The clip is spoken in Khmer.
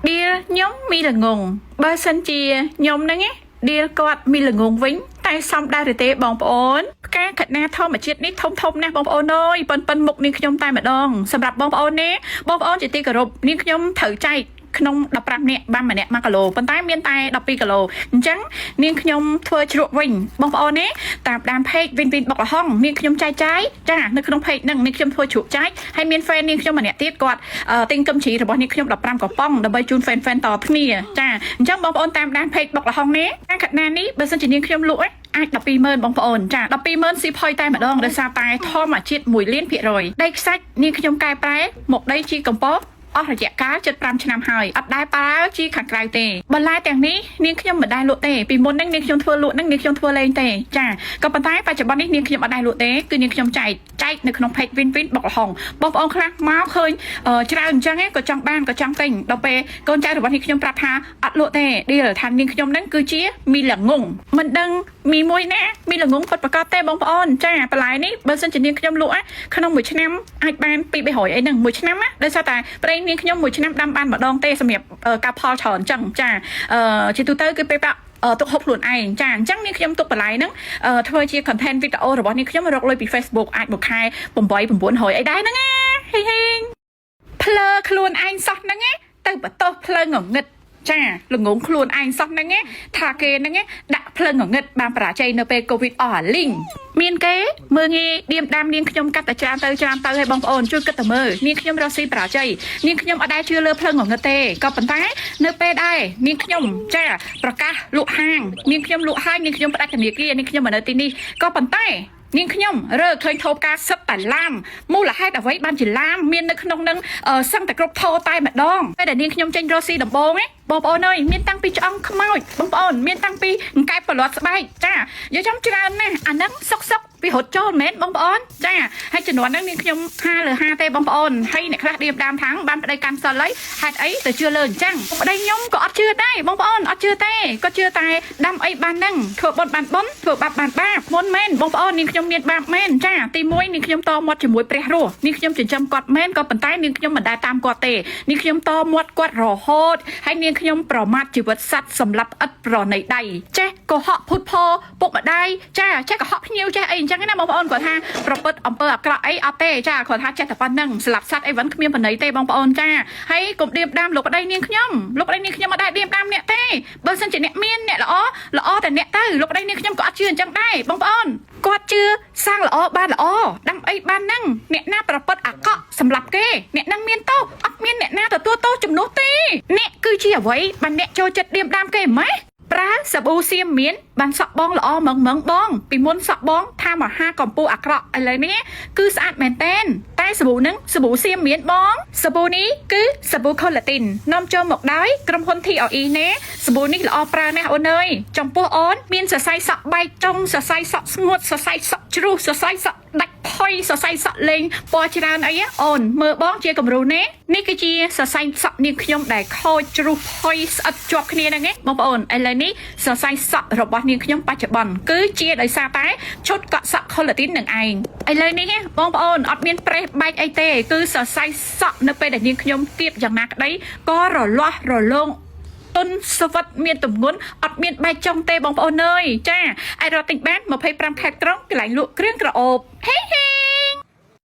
ឌៀលខ្ញុំមីល្ងងបើសិនជាខ្ញុំហ្នឹងណាឌៀលគាត់មីល្ងងវិញតែសំដែរឬទេបងប្អូនផ្កាកណាធម្មជាតិនេះធំធំណាស់បងប្អូនអើយប៉ិនប៉ិនមុខនាងខ្ញុំតែម្ដងសម្រាប់បងប្អូនណាបងប្អូនជាទីគោរពនាងខ្ញុំត្រូវចែកក្នុង15នាក់បានម្នាក់1គីឡូប៉ុន្តែមានតែ12គីឡូអញ្ចឹងនាងខ្ញុំធ្វើជ្រក់វិញបងប្អូនណាតាមដាន page វិញវិញបុកលហុងនាងខ្ញុំចែកចាយចានៅក្នុង page ហ្នឹងនាងខ្ញុំធ្វើជ្រក់ចែកហើយមាន fan នាងខ្ញុំម្នាក់ទៀតគាត់ទិញគឹមជ្រីរបស់នាងខ្ញុំ15កំប៉ុងដើម្បីជូន fan fan តគ្នាចាអញ្ចឹងបងប្អូនតាមដាន page បុកលហុងនេះការកណានេះបើសិនជានាងខ្ញុំលក់ឯងអាច120,000បងប្អូនចា120,000ស៊ីផុយតែម្ដងដោយសារតែធម្មជាតិ1លានភាគរយដីខ្សាច់នាងខ្ញុំកែប្រែមកដីជីកំប៉ុស្តអស់រយៈកាល75ឆ្នាំហើយអត់ដែលប្រើជីខាងក្រៅទេបន្លែទាំងនេះនាងខ្ញុំមិនដែលលក់ទេពីមុនហ្នឹងនាងខ្ញុំធ្វើលក់ហ្នឹងនាងខ្ញុំធ្វើលេងទេចាក៏ប៉ុន្តែបច្ចុប្បន្ននេះនាងខ្ញុំអត់ដែលលក់ទេគឺនាងខ្ញុំចែកចែកនៅក្នុង page Win Win បុកលហុងបងប្អូនខ្លះមកឃើញច្រើនអញ្ចឹងក៏ចង់បានក៏ចង់ទិញដល់ពេលកូនចៅរបស់នាងខ្ញុំប្រាប់ថាអត់លក់ទេឌីលថានាងខ្ញុំហ្នឹងគឺជាមីល្ងងមិនដឹងមីមួយណាមីល្ងងពិតប្រាកដទេបងប្អូនចាបន្លែនេះបើសិនជានាងខ្ញុំលក់ក្នុងមួយឆ្នាំអាចបាន2 300អីហ្នឹងមួយឆ្នាំណាដោយសារតែប្តីនាងខ្ញុំមួយឆ្នាំដាំបានម្ដងទេសម្រាប់ការផលច្រើនអញ្ចឹងចាអឺជាទូទៅគឺពេលបាក់ទុកហូបខ្លួនឯងចាអញ្ចឹងនាងខ្ញុំទុកបន្លែហ្នឹងធ្វើជា content វីដេអូរបស់នាងខ្ញុំរកលុយពី Facebook អាចមួយខែ8 900អីដែរហ្នឹងណាហេហេភ្លើខ្លួនឯងសោះហ្នឹងណាទៅបន្ទោសភ្លើងងងឹតចាល្ងងខ្លួនឯងសោះហ្នឹងថាគេហ្នឹងដាក់ភ្លើងងងឹតបានបរាជ័យនៅពេលកូវីដអស់អាលីងមានគេមើងងាយឌៀមដាមនាងខ្ញុំកាត់តែច្រើនទៅច្រើនទៅឲ្យបងប្អូនជួយគិតតែមើលនាងខ្ញុំរកស៊ីបរាជ័យនាងខ្ញុំអត់ដែលជឿលើភ្លើងងងឹតទេក៏ប៉ុន្តែនៅពេលដែរនាងខ្ញុំចាប្រកាសលក់ហាងនាងខ្ញុំលក់ហើយនាងខ្ញុំផ្ដាច់ធនាគារនាងខ្ញុំមកនៅទីនេះក៏ប៉ុន្តែនាងខ្ញុំរើឃើញថូផ្កាសិតតែឡាមមូលហេតុអ្វីបានជាឡាមមាននៅក្នុងនឹងសឹងតែគ្រប់ថោតែម្ដងពេលដែលនាងខ្ញុំចេញរកស៊ីដំបូងណាបងប្អូនអើយមានតាំងពីឆ្អឹងខ្មោចបងប្អូនមានតាំងពីអង្កែបប្រឡាត់ស្បែកចាយកចំច្រើនណាស់អាហ្នឹងសុកសុកពីរត់ចូលមែនបងប្អូនចាហើយជំនាន់ហ្នឹងនាងខ្ញុំ5លើ5ទេបងប្អូនហើយអ្នកខ្លះឌៀមដាមថាងបានប្តីកាន់សិលហើយហេតុអីទៅជឿលើអញ្ចឹងប្តីខ្ញុំក៏អត់ជឿដែរបងប្អូនអត់ជឿទេក៏ជឿតែដាំអីបានហ្នឹងធ្វើបុណ្យបានបុណ្យធ្វើបាបបានបាបមុនមែនបងប្អូននាងខ្ញុំមានបាបមែនចាទី1នាងខ្ញុំតមាត់ជាមួយព្រះរស់នាងខ្ញុំចិញ្ចឹមគាត់មែនក៏ប៉ុន្តែនាងខ្ញុំមិនដែលតាមគាត់ទេនាងខ្ញុំតមាត់គាត់រហូតហើយនាងខ្ញុំប្រមាថជីវិតសត្វសម្រាប់ឥតប្រណីដៃចេះកុហកភូតផពុកម្ដាយចាចេះកុហកភ្ញៀវចេះអីអញ្ចឹងណាបងប្អូនគាត់ថាប្រព្រឹត្តអំពើអាក្រក់អីអត់ទេចាគាត់ថាចេះតែប៉ុណ្្នឹងស្លាប់សត្វអីវ៉ាន់គ្មានបណីទេបងប្អូនចាហើយកុំឌៀមដាមលោកប្តីនាងខ្ញុំលោកប្តីនាងខ្ញុំអត់ដែលឌៀមដាមអ្នកទេបើសិនជាអ្នកមានអ្នកល្អល្អតែអ្នកទៅលោកប្តីនាងខ្ញុំក៏អត់ជឿអញ្ចឹងដែរបងប្អូនគាត់ជឿសាងល្អបានល្អដាំអីបានហ្នឹងអ្នកណាប្រព្រឹត្តអាក្រក់សម្រាប់គេអ្នកហ្នឹងមានទោសអត់មានអ្នកណាទទួលទោសជំនួសទេអ្នកគឺជាអ្វីបានអ្នកចូលចិត្តឌៀមដាមគេម៉េះប្រើសាប៊ូសៀមមានបានសក់បងល្អម៉ងម៉ងបងពីមុនសក់បងថាមហាកម្ពូអាក្រក់ឥឡូវនេះគឺស្អាតមែនតែនតែសាប៊ូហ្នឹងសាប៊ូសៀមមានបងសាប៊ូនេះគឺសាប៊ូខូឡាទីននាំចូលមកដោយក្រុមហ៊ុន TOE ណាសាប៊ូនេះល្អប្រើណាស់អូនអើយចំពោះអូនមានសរសៃសក់បែកចុងសរសៃសក់ស្ងួតសរសៃសក់ជ្រុះសរសៃសក់ដាច់ផុយសរសៃសក់លេងពណ៌ច្រើនអីអូនមើលបងជាគំរូណានេះគឺជាសរសៃសក់នាងខ្ញុំដែលខូចជ្រុះផុយស្អិតជាប់គ្នាហ្នឹងឯងបងប្អូនឥឡូវនេះសរសៃសក់របស់នាងខ្ញុំបច្ចុប្បន្នគឺជាដោយសារតែឈុតកក់សក់ខូឡាទីននឹងឯងឥឡូវនេះបងប្អូនអត់មានប្រេះបែកអីទេគឺសរសៃសក់នៅពេលដែលនាងខ្ញុំគៀបយ៉ាងណាក្តីក៏រលាស់រលោងទុនស្វិតមានទម្ងន់អត់មានបែកចុងទេបងប្អូនអើយចាអាចរកទិញបាន25ខេត្តក្រុងកន្លែងលក់គ្រឿងក្រអូបហេហេ។